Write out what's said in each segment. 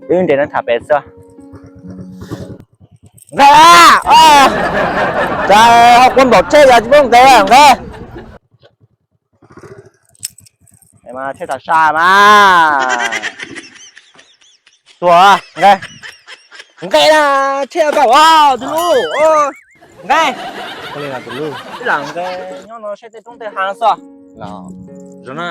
Wb nres no tham pem xwb. Nqe, cas ho kuv npaum tsheb yog tsis muaj nqe nqe. Tsheb tam sa mas. Tuag nqe. Nqe na, tsheb koj ua tus lub. Nqe. Ib lam nqe nyob no saib tej roob tej hav xwb. Los zoo na.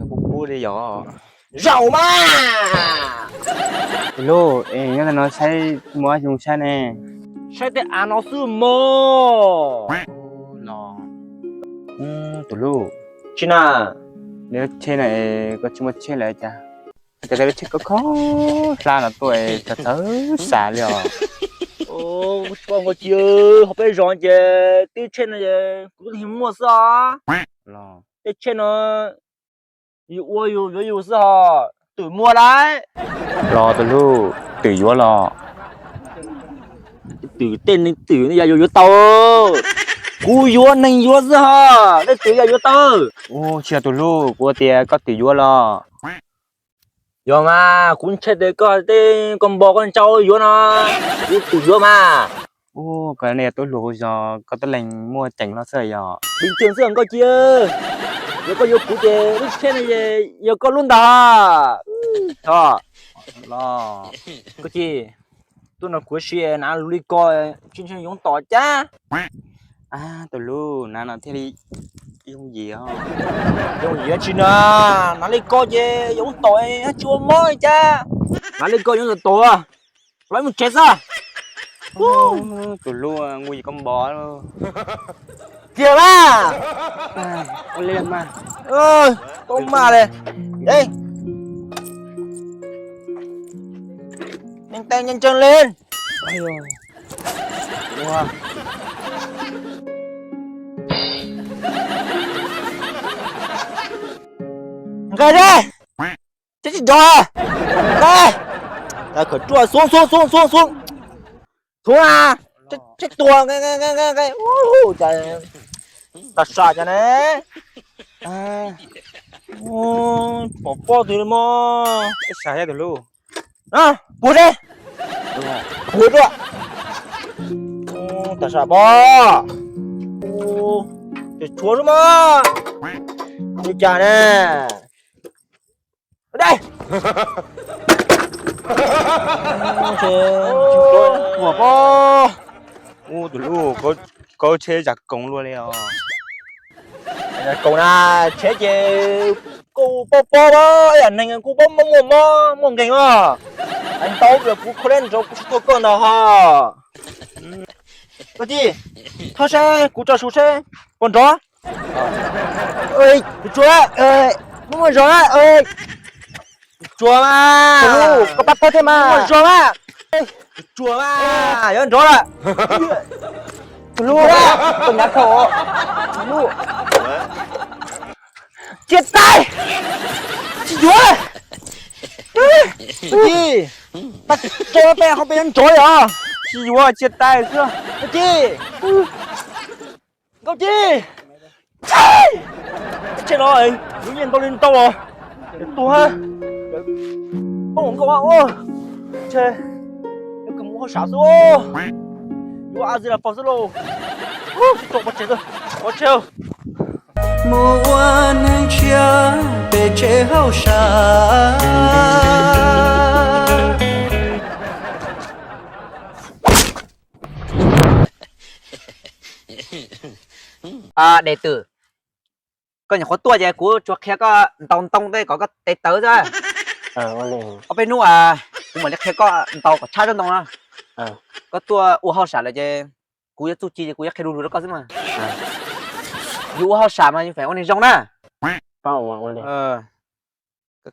Kub kub li yog. Zaum mas. Tus lub, nyob ntawm no saib muaj xyoo saib ne. Saib tej av no xwb mog. Los, tus lub, tsis na, neb lub tsheb no es koj tsis muaj tsheb lawm cas? Cas lub tsheb koj khob hlab no tuaj es txawv txawv xav li os. Tsis paub nkaus ci, hauv peb zos ces tib tsheb no kuv twb muaj xwb os. Los, tej tsheb no yus ua yus yuav yus xwb hos twm muag lawm. Los tus lub, twm yuav los? Twm tej neeg twm yam yuav yuav tau. Kuv yuav neeg yuav xwb hos tej twm yam yuav tau. Ua tsis yog tus lub, kuv tias koj twm yuav los? Yog mas, kuv ntshai tias koj tej koj npog koj ntsauj yuav no, kuv twm yuav mas. Ua, koj nej yog tub hluas hauv zos, koj tub leeg muaj ceem no xwb yog? Bình thường xwb nkauj ci. Yog koj yuav kuv ces lub tsheb no yog koj lub ntag. Nkauj ci, tuaj no kuv sim nav lus li ko, tsis ntshai yoov tom cab. Tus lub, nav no thiaj li yooj yim. Yooj yim tsis na, nav li ko ces yoov tom, tsis ua mob li cas. Nav li ko yoov tom tom, los mus tsev xwb. Tus lub, nkuj yim koj npog. Kiag mas. Ua li mas. Koj mas li. Neeg tes ntseeg li. Nqe, tsis nrov. Nqe, khawm ruaj xuv xuv xuv xuv xuv. Xuv na, tsheb tuag nqe nqe nqe nqe. Tam sam cas ne. Pom pob twg li mog. Ib sab tus lub. Puag seb. Puag dua. Tam sam pob. Ces tshuav xwb mog. Li cas ne. Dai. Ua pob. Tus lub, koj tsheb zam koos luaj li os. Zam koos na, tsheb ces kuj paub pob, yam neeg kuj paub muaj mob muaj nkeeg os. Hais ntau tias kuv kho leb nrov kuv tsis tuaj koj ntag ho. Koj ci, thov seb kuv tso su seb puas nrov. Tsuav, muaj muaj zog na. Tsuav mas, koj pab thawb thiab mas. Muaj zog mas. Tsuav mas, yuav nrov lawm. Tus lub, koj nyav khaum. Tus lub, cia tais, tsis yuav. Ci, tso peb hauv peb yuav nrov li os. Tsis yuav, cia tais xwb. Ci, Nkauj Ci, tsheb no lub nyiaj ntau li ntau los, tuag. Poob nkauj ua, ntshe yuav kawg mus hauj sam xwb. Yuav a zi las fos xwb lauj. Sib tso pov tseg, pov tseg. Mus ua neeg tshiab pem tsev hauj sam. Des twm, koj nyuam qhuav tuaj ces kuv tsuas qhia koj ntaus ntoo tej kom koj tes tawv xwb. Ob peb hnub kuv mam li qhia koj ntaus kom tshab tsob ntoo no. Koj tuaj ua hauj sam lawm ces kuv yuav txuj ci ces kuv yuav qhia lu lug rau koj xwb mas. Yus ua hauj sam mas yus feem ua neeg zoo na.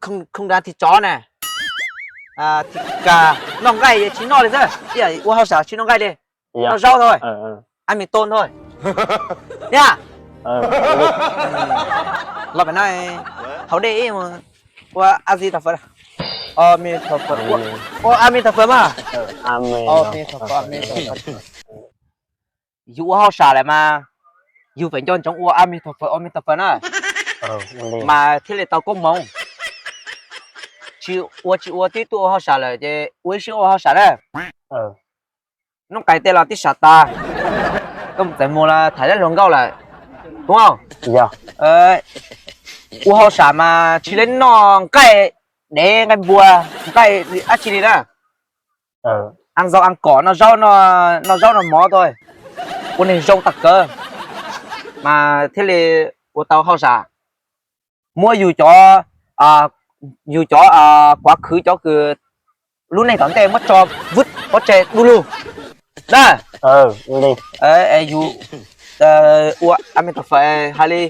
Khooj dag thim tsov na, thim kas noj nqaij tsis noj li xwb, ib yam ua hauj sam tsis noj nqaij li, noj zaub thôi, ăn mì tôm thôi. Nha. Los pem no, hauv dej ib mus ua a di thọ phật, ua a mi thọ phật mas. Yus ua hauj sam lawm mas yus feem nco ntsoov ua a mi thọ phật, a mi thọ phật na. mas thiaj li tau koob hmoov. Tsis ua tsis ua twb tuaj ua hauj sam lawm ces ua ib siab ua hauj sam na. Noob Qais tej los twb sam tas, koj mus txawm mus los tham dab hluas nkauj lawm, puas? Ua hauj sam mas tsis li noj nqaij dev nqaij npua, nqaij dab tsi li na. An ntxau an kom noj zaub, noj zaub noj mov tuaj, ua neeg zoo tag kawg mas thiaj li ua tau hauj sam. Muab yus cov, yus cov quav khwv cov kws lub neej tom ntej muab tso vwb pov tseg du lug na. Yus ua a me tau fawm hais li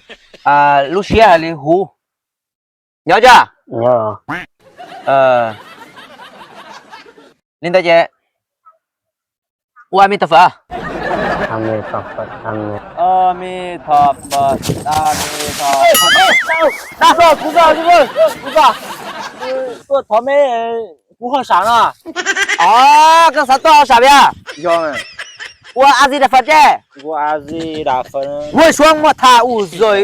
lub siab hais li huv, nyob tsa. Li ntawd ces ua a me tau fawm. Kuv tuaj thov me, kuv hauj sam no. Koj xav tuaj hauj sam yog? Ua a di da fawm tse. Ua suav muaj tham ua zoj,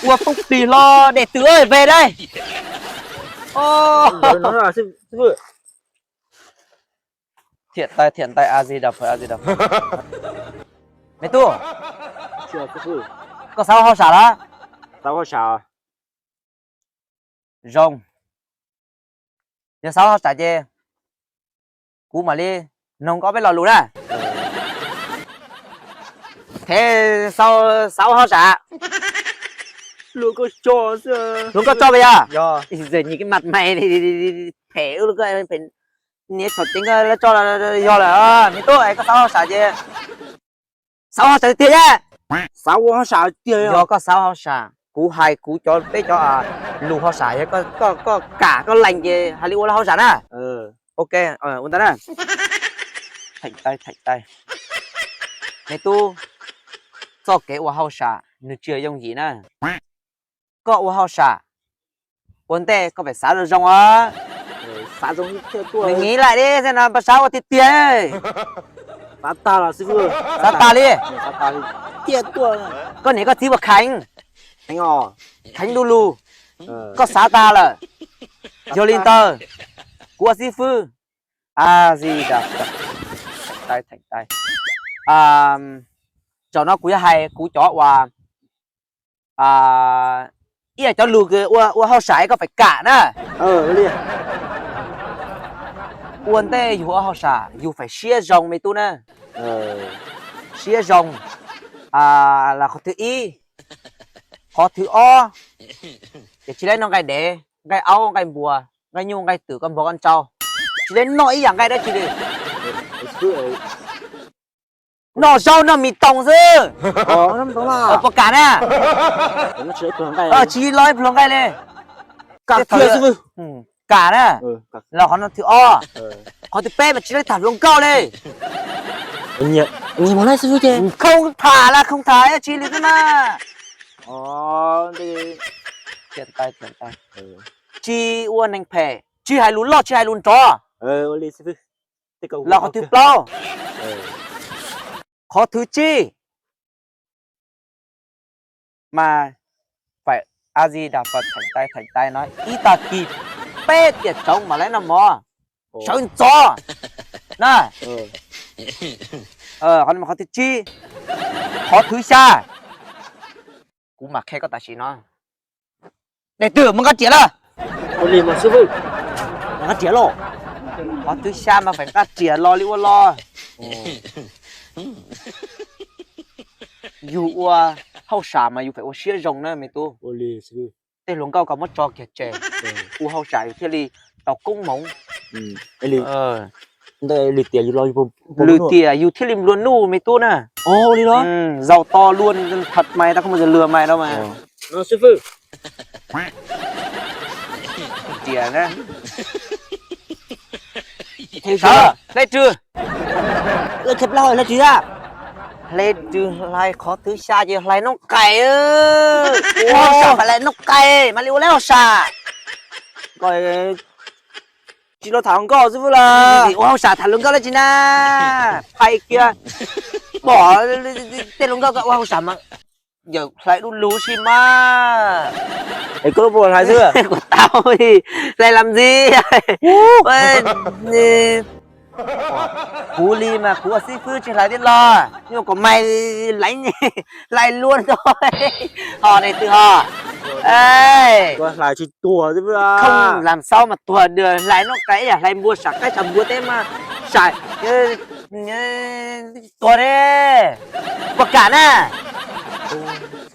ua poob plig hlo dej twm ve dab. Thiam tai thiam tai a di da fawm a di da fawm. Me tub, koj xav ua hauj sam los? Zoo. Yog xav ua hauj sam ces kuv mam li noog koj peb lo lus na. Thev, xav ua hauj sam? Hluas nkauj tso puas yog? Nyias kib mas mais phem, niam txhom cev nkoj lawv tso yog lawm. Me tub, koj xav hauj sam ces xav ua hauj sam tiag tiag. Xav ua hauj sam tiag. Yog koj xav ua hauj sam, kuv hais kuv cov peb cov lus hauj sam, yog koj kam koj lees ces hais li ua hauj sam na. Ok, ua ntawd na. Theem tai theem tai. Me tub, txoj kev ua hauj sam nws tsis yog yooj yim na. Koj ua hauj sam, ua ntej koj pem xav zoo zoo os. Nws nyiv laim li xwb no pas sab ua tiag tiag. Xav tas li. Koj niam koj txiv puas kheev? Kheev du lug. Koj xav tas lawm. Yog li ntawd, kuv ua xib fwb. A di da, theem tai theem tai. Zaum no kuv yuav hais kuv cov uas ib yam cov lus ua hauj sam koj pem kam na. Ua ntej yus ua hauj sam yus feem siab zoo me tub na. Siab zoo los qhov thib ib. Qhov thib ob, ces tsis laib noj nqaij dev, nqaij aub, nqaij npua, nqaij nyuj, nqaij twm, koj npog koj ntsau, tsis laib noj ib yam nqaij dab tsi li. Noj zaub noj mis toos xwb. Puas kam na? Tsis los ib pluag nqaij li. Kam na. Los qhov no thib ob. Qhov thib peb mas tsis laib tham hluas nkauj li. Khoo tham las khoo tham dab tsi li xwb na. Tsis ua neeg phem, tsis hais lus loj tsis hais lus nrov. Los qhov thib plaub. Qhov thib tsib. Mas faim a di da fas theem tai theem tai no ib tag kis peb tiam tsoov mam laib noj mov sawv ntxov na. Qhov no mas qhov thib tsib. Qhov thib xya, kuv mam qhia koj tam sim no. Dej twg muaj nqaj riam lawm? Qhov thib xya mas faim nqaj riam los li ua los. Yus ua hauj sam mas yus faim ua siab zoo na me tub. Tej hluas nkauj kom muab tso kiag tseg, ua hauj sam yus thiaj li tau koob hmoov. Lwm tiam yus thiaj li nplua nuj me tub na. Zaum to luag tham mais tau koj mus lwg mais rau mas. Riam na. Hle rwg. Hle rwg hlais qhov thib xya ces hlais noob qais. Ua hauj sam faim hlais noob qais mam li ua lawm hauj sam. Tsis los tham hluas nkauj xwb lawm. Ua hauj sam tham hluas nkauj dab tsi na. Phais kiag, pom tej hluas nkauj ua hauj sam mas Yawm hlais du lug si mas. Es koj lub puas hlais xwb? Kuv tau li, hlais lam ntxiv. Kuv li mas kuv ua xib fwb tsis hlais thiab los, nyuaj kom mais laiv, hlais luaj ntau. Ho daim twg ho? Hlais tsis tuag xwb. Không làm sao mà tuag được, hlais noj qais ib yam hlais npua sam qaib sam npua teb mas sam tuag ne. Puas kam na?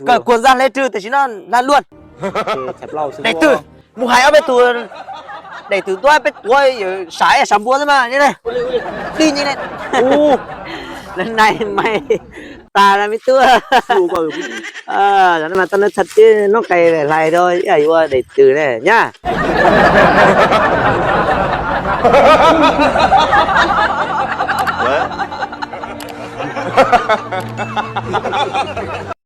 Kawm kuas ntxa hlais rwg tam sim no hlais luaj. Daim twg? Mus hais ob peb tug daim twg tuaj peb tuav sam ib yam sam npua xwb mas. Dij nyi ne. Lawv nais mais tas lawm me tub. Mas tau nab txhaj tib noj qais hlais rau ib yam yuav ua daim twg ne nyab.